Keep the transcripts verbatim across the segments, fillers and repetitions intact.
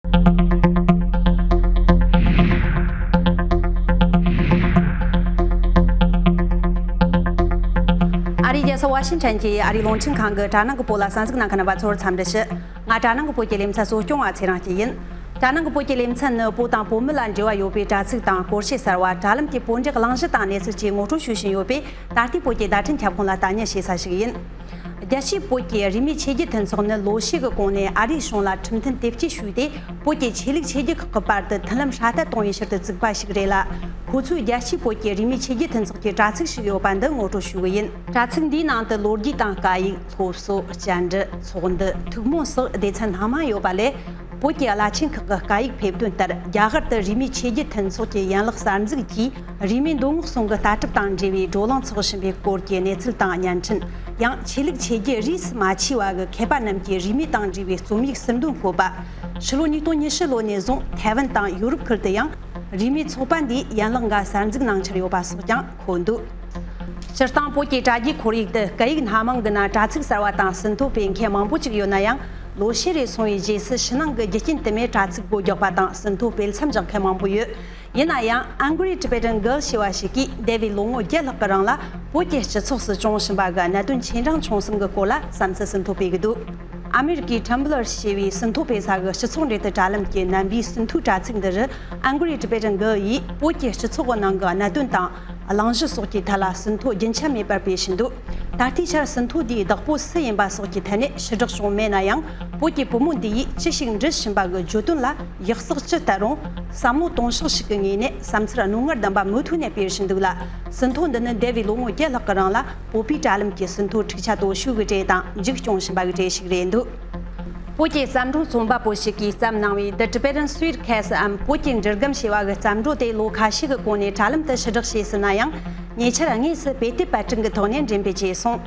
ཨ་རིའི་རྒྱལ་ས་ཝ་ཤིང་ཊོན་གྱི་ཨ་རིའི་རླུང་འཕྲིན་ཁང་གི་དྲ་ནང་གི་བོད་ལ་གསན་གཟིགས་གནང་མཁན་རྣམ་པ་ཚོར་འཚམས་འདྲི་ཞུ། ང་དྲ་ནང་གི་བོད་ཀྱི་ལེ་ཚན་གཙོ་སྐྱོང་བ་ཚེ་རིང་སྐྱིད་ཡིན། དྲ་ནང་གི་བོད་ཀྱི་ལེ་ཚན་ནི་བོད་དང་བོད་མི་ལ་འབྲེལ་བ་ཡོད་པའི་དྲ་ཚིགས་དང་སྐོར་བཤད་གསར་བ། དྲ་ལམ་གྱི་བོད་འབྲེལ་གླེང་གཞི་དང་གནས་ཚུལ་བཅས་ངོ་སྤྲོད་ཞུ་བཞིན་ཡོད་པས། ད་ལྟའི་བོད་ཀྱི་བརྡ་འཕྲིན་ཁྱབ་ཁོངས་ལ་ལྟ་ཉན་བྱེད་ས་ཞིག་ཡིན། རྒྱལ་སྤྱིའི་བོད་ཀྱི་རིས་མེད་ཆོས་བརྒྱུད་མཐུན་ཚོགས་ནི་ལོ་ཤས་ཀྱི་གོང་ནས་ཨ་རིའི་གཞུང་ལ་ཁྲིམས་མཐུན་དེབ་སྐྱེལ་ཞུས་ཏེ། བོད་ཀྱི་ཆོས་ལུགས་ཆོས་བརྒྱུད་ཁག་གི་བར་དུ་མཐུན་ལམ་སྲ་བརྟན་གཏོང་བའི་ཕྱིར་དུ་བཙུགས་པ་ཞིག་རེད་ལ། ཁོ་ཚོས་རྒྱལ་སྤྱིའི་བོད་ཀྱི་རིས་མེད་ཆོས་བརྒྱུད་མཐུན་ཚོགས་ཀྱི་དྲ་ཚིགས་ཤིག་ཡོད་པ་འདི་ངོ་སྤྲོད་ཞུ་གི་ཡིན། དྲ་ཚིགས་འདིའི་ནང་དུ་ལོ་རྒྱུས་དང་སྐད་ཡིག་སློབ་གསོ། བཅར་འདྲི། ཚོགས་འདུ། ཐུགས་སྨོན་སོགས་སྡེ་ཚན་སྣ་མང་ཡོད་པ་ལས། བོད་ཀྱི་བླ་ཆེན་ཁག་གི་བཀའ་ཡིག་ཕེབས་དོན་ལྟར། རྒྱ་གར་དུ་རིས་མེད་ཆོས་བརྒྱུད་མཐུན་ཚོགས་ཀྱི་ཡན་ལག་གསར་འཛུགས་ཀྱིས། རིས་མེད་མདོ་སྔགས་ཟུང་གི་ལྟ་གྲུབ་དང་འབྲེལ་བའི་བགྲོ་གླེང་འཚོགས་བཞིན་པའི་སྐོར་གྱི་གནས་ཚུལ་དང་བརྙན་འཕྲིན། ཡང་ཆོས་ལུགས་ཆོས་བརྒྱུད་རིས་སུ་མ་ཆད་པ་གི་མཁས་པ་རྣམས་ཀྱིས་རིས་མེད་དང་འབྲེལ་བའི་རྩོམ་ཡིག་ཟུར་འདོན་བཀོད་པ། ཕྱི་ལོ་ཉིས་སྟོང་ཉི་ཤུ་ལོ་ནས་བཟུང་ཐའེ་ཝན་དང་ཡོ་རོབ་ཁུལ་དུ་ཡང་རིས་མེད་ཚོགས་པ་འདིས་ཡན་ལག་འགའ་གསར་འཛུགས་གནང་འཆར་ཡོད་པ་སོགས་ཀྱང་འཁོད་འདུག། སྤྱིར་བཏང་བོད་ཀྱི་དྲ་རྒྱའི་ཁོར་ཡུག་ཏུ་སྐད་ཡིག་སྣ་མང་གི་ནང་དྲ་ཚིགས་གསར་བ་དང་ཟིན་ཐོ་སྤེལ་མཁན་མང་པོ་ཅིག་ཡོད་ན་ཡང་། ལོ་ཤས་རེ་སོང་བའི་རྗེས་སུ་ཕྱི་ནང་གི་རྒྱུ་རྐྱེན་དུ་མས་དྲ་ཚིགས་སྒོ་རྒྱག་པ་དང་ཟིན་ཐོ་སྤེལ་མཚམས་བཞག་མཁན་མང་པོ་ཡོད། ཡིན་ན་ཡང་Angry Tibetan Girl ཞེས་པ་ཞིག་གིས་འདས་པའི་ལོ་ངོ་བརྒྱད་ལྷག་གི་རིང་ལ་བོད་ཀྱི་སྤྱི་ཚོགས་སུ་བྱུང་བཞིན་པ་གི་གནད་དོན་ཆེ་འབྲིང་ཆུང་གསུམ་གྱི་སྐོར་ལ་བསམ་ཚུལ་ཟིན་ཐོ་སྤེལ་གྱི་འདུག། ཨ་མེ་རི་ཀའི་Tumblr ཞེས་པའི་ཟིན་ཐོ་སྤེལ་ས་གི་སྤྱི་ཚོགས་འབྲེལ་མཐུད་དྲ་ལམ་གྱི་རྣམ་པའི་ཟིན་ཐོའི་དྲ་ཚིགས་འདི་རུ། Angry Tibetan Girl ཡིས་བོད་ཀྱི་སྤྱི་ཚོགས་ནང་གི་གནད་དོན་དང་། གླེང་གཞི་སོགས་ཀྱི་ཐད་ལ་ཟིན་ཐོ་རྒྱུན་ཆད་མེད་པར་སྤེལ་བཞིན་འདུག། ད་ལྟའི་ཆར་ཟིན་ཐོ་འདིའི་བདག་པོ་སུ་ཡིན་པ་སོགས་ཀྱི་ཐད་ནས་ཕྱིར་བསྒྲགས་བྱུང་མེད་ན་ཡང་། བོད་ཀྱི་བུ་མོ་འདི་ཡིས་ཅི་ཞིག་འབྲི་བཞིན་པ་གི་བརྗོད་དོན་ལ་ཡིག་གཟུགས་ཇི་ལྟར་རུང་བསམ་བློ་དུང་ཕྱུར་ཞིག་གི་ངོས་ནས་བསམ་ཚུལ་རྣོ་ངར་ལྡན་པ་མུ་མཐུད་ནས་སྤེལ་བཞིན་འདུག་ལ། ཟིན་ཐོ་འདི་ནི་འདས་པའི་ལོ་ངོ་བརྒྱད་ལྷག་གི་རིང་ལ་བོད་པའི་དྲ་ལམ་གྱི་ཟིན་ཐོ་འཁྲིག་ཆ་དོ་ཤོས་ཀྱི་གྲས་དང་མཇུག་སྐྱོང་བཞིན་པ་གི་གྲས་ཤིག་རེད་འདུག། བོད་ཀྱི་བརྩམས་སྒྲུང་རྩོམ་པ་པོ་ཞིག་གིས་བརྩམས་གནང་བའི་The Tibetan Suitcase འམ་བོད་ཀྱི་འབྲུ་སྒམ་ཞེས་པ་གི་བརྩམས་སྒྲུང་དེ་ལོ་ཁ་ཤས་ཀྱི་གོང་ནས་དྲ་ལམ་དུ་ཕྱིར་བསྒྲགས་བྱས་ཟིན་ན་ཡང་། ཉེ་ཆར་དངོས་སུ་དཔེ་དེབ་པར་སྐྲུན་གྱི་ཐོག་ནས་འགྲེམས་སྤེལ་བྱས་སོང་།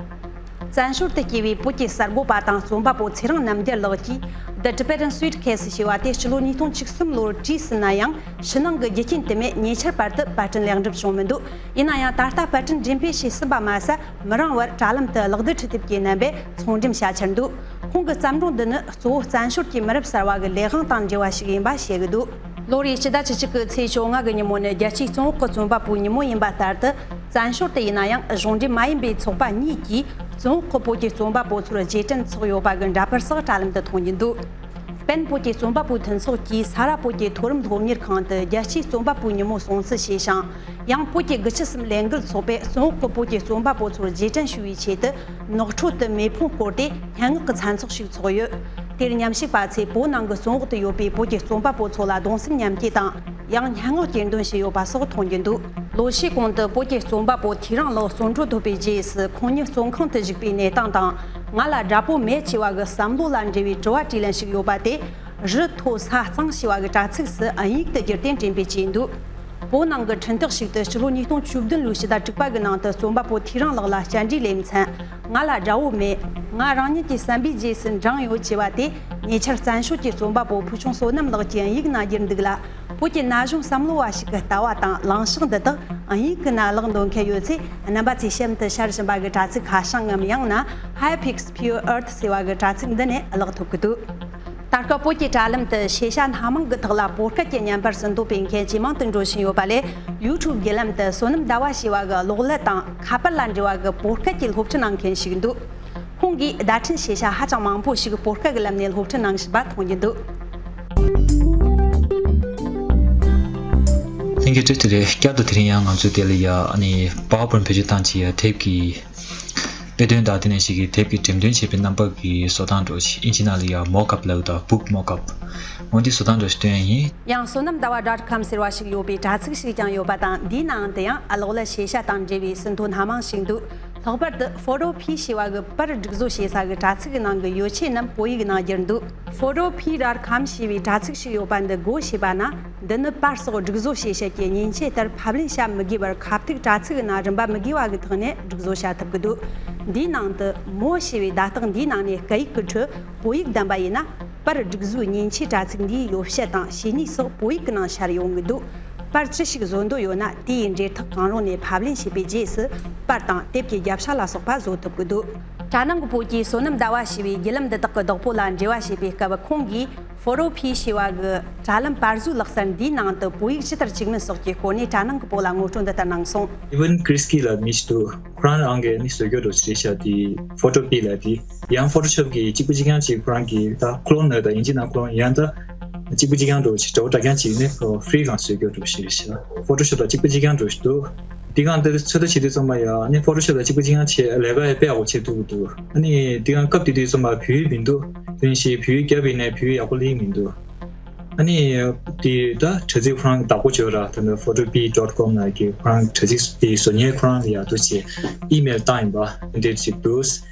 བཙན་བྱོལ་དུ་སྐྱེས་པའི་བོད་ཀྱི་གསར་འགོད་པ་དང་རྩོམ་པ་པོ་ཚེ་རིང་རྣམ་རྒྱལ་ལགས་ཀྱིས་The Tibetan Suitcase ཞེས་པ་དེ་སྤྱི་ལོ་ཉིས་སྟོང་བཅུ་གསུམ་ལོར་བྲིས་ཟིན་ན་ཡང་། ཕྱི་ནང་གི་རྒྱུ་རྐྱེན་དུ་མས་ཉེ་ཆར་བར་དུ་པར་སྐྲུན་ལེགས་འགྲུབ་བྱུང་མི་འདུག། ཡིན་ན་ཡང་ད་ལྟ་པར་སྐྲུན་འགྲེམས་སྤེལ་བྱས་ཟིན་པ་མ་ཟད། མི་རིང་བར་དྲ་ལམ་དུ་གློག་རྡུལ་འཕྲུལ་དེབ་ཀྱི་རྣམ་པས་ཚོང་འགྲེམས་བྱ་འཆར་འདུག། ཁོང་གི་བརྩམས་སྒྲུང་འདི་ནི་གཙོ་བོ་བཙན་བྱོལ་གྱི་མི་རབས་གསར་བ་གི་ལས་དབང་དང་འབྲེལ་བ་ཞིག་ཡིན་པ་བཤད་ཀྱི་འདུག། ལོ་རེའི་ཕྱི་ཟླ་བཅུ་གཅིག་གི་ཚེས་བཅོ་ལྔ་གི་ཉིན་མོ་ནི་རྒྱལ་སྤྱིའི་བཙོན་འོག་གི་རྩོམ་པ་པོའི་ཉིན་མོ་ཡིན་པ་ལྟར་དུ། བཙན་བྱོལ་དུ་ཡིན་ན་ཡང་གཞུང་འབྲེལ་མ་ཡིན་པའི་ཚོགས་པ་གཉིས་ཀྱིས་བཙོན་འོག་གི་བོད་ཀྱི་རྩོམ་པ་པོ་ཚོར་རྗེས་དྲན་འཚོགས་ཡོད་པ་གི་འདྲ་པར་སོགས་དྲ་ལམ་དུ་མཐོང་རྒྱུ་འདུག། སྤེན་བོད་ཀྱི་རྩོམ་པ་པོའི་མཐུན་ཚོགས་ཀྱིས་ས་རཱ་བོད་ཀྱི་མཐོ་རིམ་སློབ་གཉེར་ཁང་དུ་རྒྱལ་སྤྱིའི་རྩོམ་པ་པོའི་ཉིན་མོ་སྲུང་བརྩི་བྱས་ཤིང་། ཡང་བོད་ཀྱི་དགུ་བཅུ་གསུམ་ལས་འགུལ་ཚོགས་པས་བཙོན་འོག་གི་བོད་ཀྱི་རྩོམ་པ་པོ་ཚོར་རྗེས་དྲན་ཞུ་བའི་ཆེད་དུ། ནགས་ཁྲོད་དུ་མེ་ཕུང་བསྐོར་ཏེ་སྙན་ངག་གི་མཚན་ཚོགས་ཤིག་འཚོགས་ཡོད། དེར་མཉམ་ཞུགས་པ་ཚོས་བོད་ནང་གི་བཙོན་འོག་ཏུ་ཡོད་པའི་བོད་ཀྱི་རྩོམ་པ་པོ་ཚོ་ལ་གདུང་སེམས་མཉམ་སྐྱེད་དང་། ཡང་སྙན་ངག་གྱེར་འདོན་བྱས་ཡོད་པ་སོགས་མཐོང་རྒྱུ་འདུག། ལོ་ཤས་གོང་དུ་བོད་ཀྱི་རྩོམ་པ་པོ་ཐེའུ་རང་ལགས་བཙོན་གྲོལ་ཐོབ་པའི་རྗེས་སུ། ཁོང་ཉིད་བཙོན་ཁང་དུ་བཞུགས་པའི་གནས་སྟངས་དང་། ང་ལ་དགྲ་བོ་མེད་ཅེས་པ་གི་བསམ་བློ་ལ་འབྲེལ་བའི་དྲི་བ་དྲིས་ལན་ཞིག་ཡོད་པ་དེ། རི་མཐོ་ས་གཙང་ཞེས་པ་གི་དྲ་ཚིགས་སུ་དབྱིན་ཡིག་ཏུ་བསྒྱུར་ཏེ་འགྲེམས་སྤེལ་བྱས་འདུག། བོད་ནང་གི་འཕྲིན་སྟེགས་ཤིག་ཏུ་སྤྱི་ལོ་ཉིས་སྟོང་བཅུ་བདུན་ལོའི་ཕྱི་ཟླ་དྲུག་པ་གི་ནང་དུ་རྩོམ་པ་པོ་ཐེའུ་རང་ལགས་ལ་བཅར་འདྲིའི་ལེ་ཚན། ང་ལ་དགྲ་བོ་མེད། ང་རང་ཉིད་ཀྱི་བསམ་པའི་རྗེས་སུ་འབྲངས་ཡོད་ཅེས་པ་དེ། ཉེ་ཆར་བཙན་བྱོལ་གྱི་རྩོམ་པ་པོ་ཕུལ་བྱུང་བསོད་ནམས་ལགས་ཀྱིས་དབྱིན་ཡིག་ནང་བསྒྱུར་འདུག་ལ། བོད་ཀྱི་ན་གཞོན་བསམ་བློ་བ་ཞིག་གི་ལྟ་བ་དང་གླེང་ཕྱོགས་འདི་དག་དབྱིན་ཡིག་གི་ནང་བཀླགས་འདོད་མཁན་ཡོད་ཚེ། རྣམ་པ་ཚོས་གཤམ་དུ་ཤར་བཞིན་པ་གི་དྲ་ཚིགས་ཁ་བྱང་ངམ། ཡང་ན་Hypix's Pure Earth ཟེར་བ་གི་དྲ་ཚིགས་འདི་ནས་བཀླག་ཐུབ་ཀྱི་འདུག། ད་སྐབས་བོད་ཀྱི་དྲ་ལམ་དུ་ཤེས་བྱ་སྣ་མང་གི་ཐོག་ལ་བོད་སྐད་ཀྱི་བརྙན་པར་ཟིན་ཐོ་སྤེལ་མཁན་ཇེ་མང་དུ་འགྲོ་བཞིན་ཡོད་པ་ལས། ཡུ་ཊུབ་བརྒྱུད་ལམ་དུ་བསོད་ནམས་ཟླ་བ་ཞེས་པ་གི་གློག་ཀླད་དང་ཁ་པར་ལ་འབྲེལ་བ་གི་བོད་སྐད་ཀྱི་སློབ་ཁྲིད་གནང་མཁན་ཞིག་འདུག། ཁོང་གིས་བརྡ་འཕྲིན་ཤེས་བྱ་ཧ་ཅང་མང་པོ་ཞིག་བོད་སྐད་ཀྱི་ལམ་ནས་སློབ་ཁྲིད་གནང་བཞིན་པ་མཐོང་རྒྱུ་འདུག། ལྷན་རྒྱས་བཀྲ་ཤིས་བདེ་ལེགས། བསྐྱར་དུ་དེ་རིང་ཡང་ང་ཚོས་དེ་ལ་ཡ་ཨ་ནི་པ་ཝར་པོའིན་བེད་སྤྱོད་བཏང་བྱས་ཡ་དེབ་ཀྱི་དཔེ་སྟོན་དང་དེ་ནས་ཞིག་གི་དེབ་ཀྱི་འགྲེམས་སྟོན་བྱེད་པའི་རྣམ་པ་གི་བཟོ་སྟངས་འདྲ་ཞིག་ཨིན་ཇི་ནང་ལ་ཡ་མོག་ཨབ་ལབ་དང་། བུག་མོག་ཨབ། འོ་འདི་བཟོ་སྟངས་འདྲ་ཞིག་སྟོན་ཡ་ཡིན། ཡང་བསོད་ནམས་ཟླ་བ་ཌོཊ་ཀོམ་ཟེར་བ་ཞིག་ཡོད་པའི་དྲ་ཚིགས་ཤིག་ཀྱང་ཡོད་པ་དང་། འདིའི་ནང་དུ་ཡང་གློག་ཀླད་ཤེས་བྱ་དང་འབྲེལ་བའི་ཟིན་ཐོ་སྣ་མང་ཞིག་འདུག། ལྷག་པར་དུ་ཕོ་ཊོ་ཕི་ཞེས་པ་གི་པར་སྒྲིག་བཟོ་བྱེད་ས་གི་དྲ་ཚིགས་ཀྱི་ནང་གི་ཡོ་ཆས་རྣམས་བོད་ཡིག་ནང་བསྒྱུར་འདུག། ཕོ་ཊོ་ཕི་ཌོཊ་ཀོམ་ཞེས་པའི་དྲ་ཚིགས་ཤིག་ཡོད་པ་འདི་སྒོ་ཕྱེས་པ་ན། འདི་ནི་པར་སོགས་སྒྲིག་བཟོ་བྱེད་ཆེད་ཀྱི་མཉེན་ཆས་ལྟར་ཕབ་ལེན་བྱ་མི་དགོས་པར་ཁ་ཐུག་དྲ་ཚིགས་ཀྱི་ནང་རིན་པ་མི་དགོས་པ་གི་ཐོག་ནས་སྒྲིག་བཟོ་བྱ་ཐུབ་ཀྱི་འདུག། འདིའི་ནང་དུ་མོ་ཞེས་པའི་བརྡ་རྟགས་འདིའི་ནང་ནས་སྐད་ཡིག་གི་ཁྲོད་བོད་ཡིག་བདམས་པ་ཡིན་ན། པར་སྒྲིག་བཟོའི་མཉེན་ཆས་དྲ་ཚིགས་འདིའི་ཡོ་བྱད་དང་བྱས་ཉེས་སོགས་བོད་ཡིག་གི་ནང་ཤར་ཡོང་གི་འདུག། པར་ཅི་ཞིག་བཟོ་འདོད་ཡོད་ན། དེའི་འབྲེལ་ཐག་གང་རུང་ནས་ཕབ་ལེན་བྱས་པའི་རྗེས་སུ། པར་དང་དེབ་ཀྱི་རྒྱབ་ཤ་ལ་སོགས་པ་བཟོ་ཐུབ་ཀྱི་འདུག། དྲ་ནང་གི་བོད་ཀྱི་བསོད་ནམས་ཟླ་བ་ཞེས་པའི་བརྒྱུད་ལམ་འདི་དག་གི་བདག་པོ་ལ་འབྲེལ་བ་བྱས་པའི་སྐབས། ཁོང་གིས་ Photopea ཞེས་པ་གི་དྲ་ལམ་པར་བཟོའི་ལག་རྩལ་འདིའི་ནང་དུ་བོད་ཡིག་ཇི་ལྟར་བཅུག་མིན་སོགས་ཀྱི་སྐོར་ནས་དྲ་ནང་གི་བོད་ལ་ངོ་སྤྲོད་འདི་ལྟར་གནང་སོང་། Evan Kriski ལ་མི་ཞིག་འདུག་ཁོ་རང་རང་གིས་ནི་བཟོ་རྒྱུ་འགྲོ་ཞེས་བྱ་དེ་Photopea ལ་དེ་ཡང་Photoshop གི་གཅིག་པ་གཅིག་རྐྱང་གཅིག་ཁོ་རང་གི་ད་clone ནི་ད་ཡིན་གཅིག་ན་clone ཡང་ད་གཅིག་པ་གཅིག་རྐྱང་འགྲོ་ཞེས་འདྲ་བོ་འདྲ་རྐྱང་གཅིག་ནི་free གང་བཟོ་རྒྱུ་འགྲོ་ཞེས་བྱ་Photoshop ལ་གཅིག་པ་གཅིག་རྐྱང་འགྲོ་ཞིག་འདུག་དེ་གང་དེར་ཚོད་ལྟ་བྱེད་དུས་ཙམ་པ་ཡང་ནི་Photoshop ལ་གཅིག་པ་གཅིག་རྐྱང་བྱེད་ལས་ཀ་ཡང་དཔེ་ཡག་པོ་བྱེད་ཐུབ་ཀྱི་འདུག་ཨ་ནི་དེ་གང་སྐབས་དེ་དུས་ཙམ་པ་བོད་ཡིག་མི་འདུག་དེ་ནས་ཞིག་བོད་ཡིག་བརྒྱབ་ཡིན་ནའི་བོད་ཡིག་ཡག་པོ་ལེན་མི་འདུག་ཨ་ནི་དེ་ད་དྲ་ཚིགས་ཁོ་རང་གི་བདག་པོ་བྱོས་ར་ད་ནི་photopea dot com ལ་གི་ཁོ་རང་དྲ་ཚིགས་དེ་བཟོ་མཁན་ཁོ་རང་ལ་ཡག་འདུག་ཅེས་ཨི་མེལ་བཏང་ཡིན་པ་འདི་ཅིག་འདུག་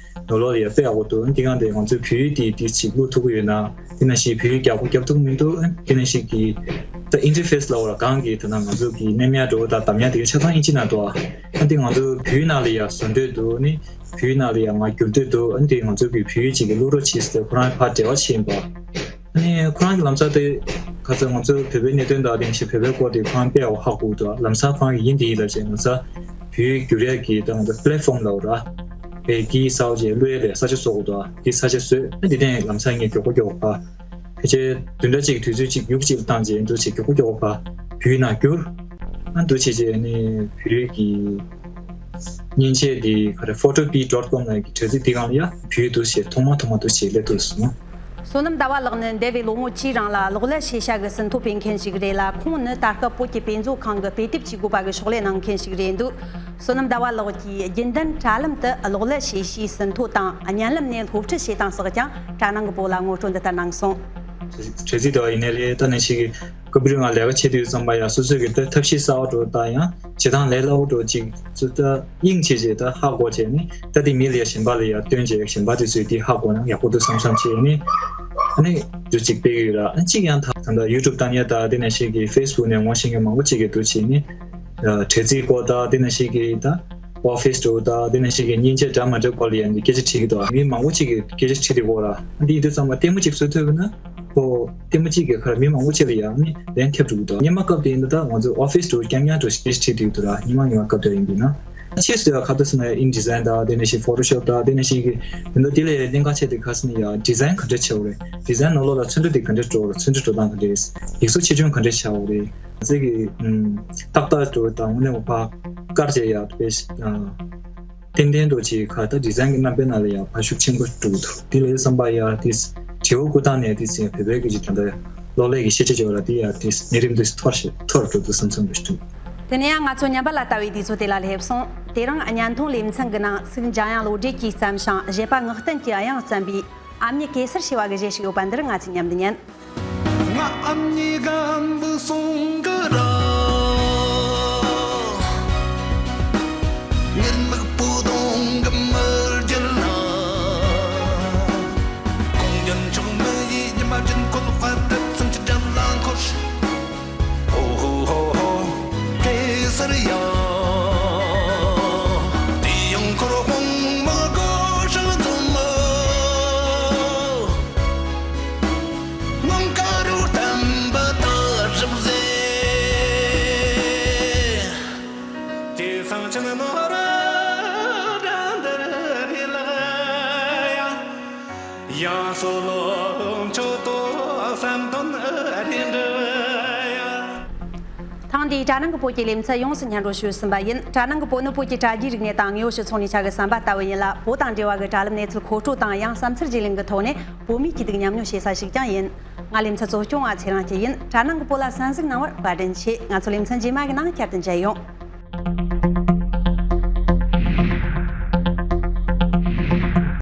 ནོར་ལོག་ལ་ཡང་དཔེ་ཡག་པོ་འདུག་འདི་གང་དེ་ང་ཚོའི་བོད་ཡིག་དེ་དེ་ཅིག་བླུག་ཐུབ་ཀྱི་ཡོད་ན་དེ་ནང་བཞིན་བོད་ཡིག་ཡག་པོ་རྒྱབ་ཐུབ་ཀྱི་མི་འདུག་དེ་ནང་བཞིན་གྱི་ད་interface ལ་འོ་ར་གང་གི་ད་ནང་ང་ཚོ་གི་མནན་ཡག་འགྲོ་བ་དང་བདམ་ཡག་དེ་གའི་ཆ་ཚང་དབྱིན་ཇི་ནང་འདུག་ཨ་འདི་ང་ཚོ་བོད་ཡིག་ནང་ལ་ཡང་བཟོ་འདོད་འདུག་ནི་བོད་ཡིག་ནང་ལ་ཡང་ང་བསྒྱུར་འདོད་འདུག་ཨ་འདི་ང་ཚོ་གི་བོད་ཡིག་ཅིག་གི་བླུག་རོགས་བྱེད་ཟེར་ཁོ་རང་ཕར་འབྲེལ་བ་བྱེད་ཡིན་པ། ཨ་ནི་ཁོ་རང་གི་ལམ་སང་དེ་ག་ཚོད་ང་ཚོ་བོད་པའི་གནད་དོན་དང་དེ་བཞིན་བོད་པའི་སྐོར་དེ་ཁོ་རང་དཔེ་ཡག་པོ་ཧ་གོ་འདུག་ལམ་སང་ཁོ་རང་གི་ཡིན་དེ་ཡིན་ལབ་བྱས་ང་ཚོ་བོད་ཡིག་བསྒྱུར་ཡག་གི་ད་ང་ཚོ་platform ལབ་ར་བའི་གི་ས་བ་ཅེ་བླུ་ཡ་ལས་ས་ཆ་བཟོ་དགོས་འདུག་དེ་ས་ཆ་བཟོས་ཨ་དེ་ཐེངས་ལམ་སང་ངས་མགྱོགས་པོ་མགྱོགས་པ་ཕལ་ཆེར་བདུན་ཕྲག་གཅིག་དུས་ཚོད་གཅིག་ཡུག་གཅིག་བཏང་རྗེས་འདུག་ཅེས་མགྱོགས་པོ་མགྱོགས་པ་བོད་ཡིག་ནང་བསྒྱུར་ཨ་འདུག་བྱས་རྗེས་ནི་བོད་ཡིག་གི་མཉེན་ཆས་དེ་ག་རེ་photopea dot com ལ་གི་དྲ་ཚིགས་དེ་སྒང་ལ་ཡ་བོད་ཡིག་འདུག་ཅེས་ཐོག་མ་ཐོག་མ་འདུག་ཅེས་སླེབས་ཐུབ་སོང་། བསོད་ནམས་ཟླ་བ་ལགས་ནི་འདས་པའི་ལོ་ངོ་བཅུའི་རིང་ལ་གློག་ཀླད་ཤེས་བྱ་གི་ཟིན་ཐོ་སྤེལ་མཁན་ཞིག་རེད་ལ། ཁོང་ནི་ད་སྐབས་བོད་ཀྱི་དཔེ་མཛོད་ཁང་གི་དཔེ་དེབ་ཀྱི་དགོས་པ་གི་ཕྱག་ལས་གནང་མཁན་ཞིག་རེད་འདུག་བསོད་ནམས་ཟླ་བ་ལགས་ཀྱིས་རྒྱུན་ལྡན་དྲ་ལམ་དུ་གློག་ཀླད་ཤེས་བྱའི་ཟིན་ཐོ་དང་བརྙན་ལམ་ནས་སློབ་ཁྲིད་བྱེད་སྟངས་སོགས་ཀྱང་དྲ་ནང་གི་བོད་ལ་ངོ་སྤྲོད་འདི་ལྟར་གནང་སོང་། དྲ་ཚིགས་དེ་བ་ཡིན་ནའི་རེད་ད་ནང་བཞིན་གྱི་སྐབས་རེ་ང་ལས་ཀ་བྱེད་དུས་ཙམ་པ་ཡང་སོ་སོའི་གི་ད་ཐབས་ཤེས་གསར་པ་འགྲོ་ད་ཡང་བྱེད་སྟངས་ལས་སླ་པོ་འགྲོ་ཅིག་ཚུར་ད་དབྱིངས་བྱས་རྗེས་ད་ཧ་གོ་བྱས་ནས་ད་དེ་མི་ལ་ཡ་གཞན་པ་ལ་ཡ་སྟོན་བྱས་གཞན་པ་དེ་ཚོས་དེ་ཧ་གོ་ན་ཡག་པོ་འདུག་བསམ་བསམ་བྱས་ནས་ཨ་ནི་འདུག་ཅིག་སྤེལ་གི་ཡོད་ར། ཨ་གཅིག་ཡང་ད་ད་ལྟ་YouTube ལྟ་ཉན་ད་དེ་ནང་བཞིན་གྱི་Facebook ནས་ངོ་ཤེས་མཁན་མང་པོ་ཅིག་གིས་འདུག་བྱས་ནས་དྲ་ཚིགས་སྐོར་ད་དེ་ནང་བཞིན་གྱི་ད་office འགྲོ་ད་དེ་ནང་བཞིན་གྱི་མཉེན་ཆས་འདྲ་མ་འདྲ་སྐོར་ལ་ཡང་འདི་སྐད་ཆ་དྲིས་ཀྱི་འདུག་མི་མང་པོ་ཅིག་གིས་སྐད་ཆ་དྲིས་དེ་སྐོར་ར། ཨ་འདི་ཡིན་དུས་ཙམ་པ་ལྟད་མོ་ཅིག་བཟོ་ཐུབ་ན། ཁོ་ལྟད་མོ་གཅིག་གི་ཁར་མི་མང་པོ་ཅིག་ལ་ཡང་ནི་ལན་ཐེབས་འགྲོ་གི་འདུག་སྔོན་མ་སྐབས་དེ་ཡིན་ན་ད་ང་ཚོ་office འགྲོ་རྐྱང་རྐྱང་འགྲོ་ཞིག་བྱེད་ཀྱི་འདུག་ར། སྔོན་མ་སྔོན་མ་སྐབས་དེ་ཡིན་དུས་ན་ཕྱིས་སུ་ཡང་ཁ་ཏ་སི་ན་InDesign དང་དེ་ནས་ཤིག་Photoshop དང་དེ་ནས་ཤིག་གི་དེ་འདྲ་དེ་ལས་གླིང་ཁ་ཆེ་དེ་ཁ་སི་ནི་ཡང་design ག་འདྲ་བྱས་པ་རེད། design ནང་ལོགས་ལ་ཚོན་ཁྲ་དེ་ག་འདྲ་འགྲོ་རེད། ཚོན་ཁྲ་འགྲོ་སྟངས་ག་འདྲ་རེད། ཡིག་གཟུགས་ཆེ་ཆུང་ག་འདྲ་བྱས་པ་རེད། ང་ཚོས་གི་ཏག་ཏག་འགྲོ་དང་དངོས་གནས་ཕ་དཀར་བྱས་ཡག་དཔེ་ཏན་ཏན་འགྲོ་ཅིག་ཁ་ད་design གི་རྣམ་པའི་ནང་ལ་ཡང་ཕར་ཤུགས་ཆེན་པོ་འགྲོ་གི་འདུག་དེ་ལས་བསམ་པ་ཡང་དེ་དྲི་བ་བཀོད་སྟངས་ནས་དེ་ཚེ་བོད་པའི་གི་ཅིག་ད་ལྟ་གློག་ཀླད་ཀྱི་ཤེས་བྱ་བྱ་བ་ལ་དེ་ཡང་དེ་གནས་རིམ་དེ་མཐོར་ཞིག་མཐོར་འགྲོ་འདུག་བསམ་བསམ་འདུག་ཞུ། དེ་ནས་ཡང་ང་ཚོ་ཉམས་པ་ལ་ལྟ་བའི་དུས་ཚོད་དེ་ལ་སླེབས་སོང་། དེ་རིང་བརྙན་ཐུང་ལེ་ཚན་གི་ནང་ཚིག་འཇམ་དབྱངས་བློ་གྲོས་ཀྱིས་བརྩམས་ཤིང་གཞས་པ་ངག་བསྟན་གྱིས་དབྱངས་བརྩམས་པའི་ཨ་མྱེས་གེ་སར་ཞེས་པ་གི་གཞས་ཤིག་ཡོད་པ་འདིར་ང་ཚོས་མཉམ་དུ་ཉན། ང་ཨ་མྱེས་རྒན་དུ་སོང་གི་ར། ངེད་མིག་པོ་གདོང་གི་མི་རྒྱུད་ལ། ཁོང་ཉིད་མཆོག་མི་ཡི་ཉི་མ་རྒྱུན་བཀོད་དཔའ་དེབ་ཚུན་གྱི་འགྲམ་ལ་འཁོར། ཧོ་ཧོ་ཧོ་ཧོ། གེ་སར་ཡ། དེ་ཡང་འཁོར་དཔུང་མི་དགོས་ཤིང་འཛོམས་མོ། ནམ་མཁའ་རུ་བསྟན་པ་ལྟ་ཞིབ་མཛད། དེ་སང་ཆེན་ནོར་དྲན་འདིར་རེ་ལགས་ཡ། ཡང་སོ་ལོ་མཆོད་དོ་བསམ་དོན་རེ་འདྲ་ཡ། ཐེངས་འདིའི་དྲ་ནང་གི་བོད་ཀྱི་ལེ་ཚན་ཡོངས་སུ་སྙན་སྒྲོན་ཞུས་ཟིན་པ་ཡིན། དྲ་ནང་གི་བོད་ནི་བོད་ཀྱི་དྲ་རྒྱའི་རིག་གནས་དང་དངོས་ཡོད་སྤྱི་ཚོགས་གཉིས་ཆ་གི་ཟམ་པ་ལྟ་བུ་ཡིན་ལ། བོད་དང་འབྲེལ་བ་གི་དྲ་ལམ་གནས་ཚུལ་མཁོ་སྤྲོད་དང་ཡང་བསམ་ཚུལ་བརྗེ་ལེན་གྱི་ཐོག་ནས་བོད་མིའི་སྐྱིད་སྡུག་མཉམ་མྱོང་བྱེད་ས་ཞིག་ཀྱང་ཡིན། ང་ལེ་ཚན་གཙོ་སྐྱོང་བ་ཚེ་རིང་སྐྱིད་ཡིན། དྲ་ནང་གི་བོད་ལ་གསན་གཟིགས་གནང་བར་བཀའ་དྲིན་ཆེ། ང་ཚོ་ལེ་ཚན་རྗེས་མ་གི་ནང་བསྐྱར་དུ་མཇལ་ཡོང་།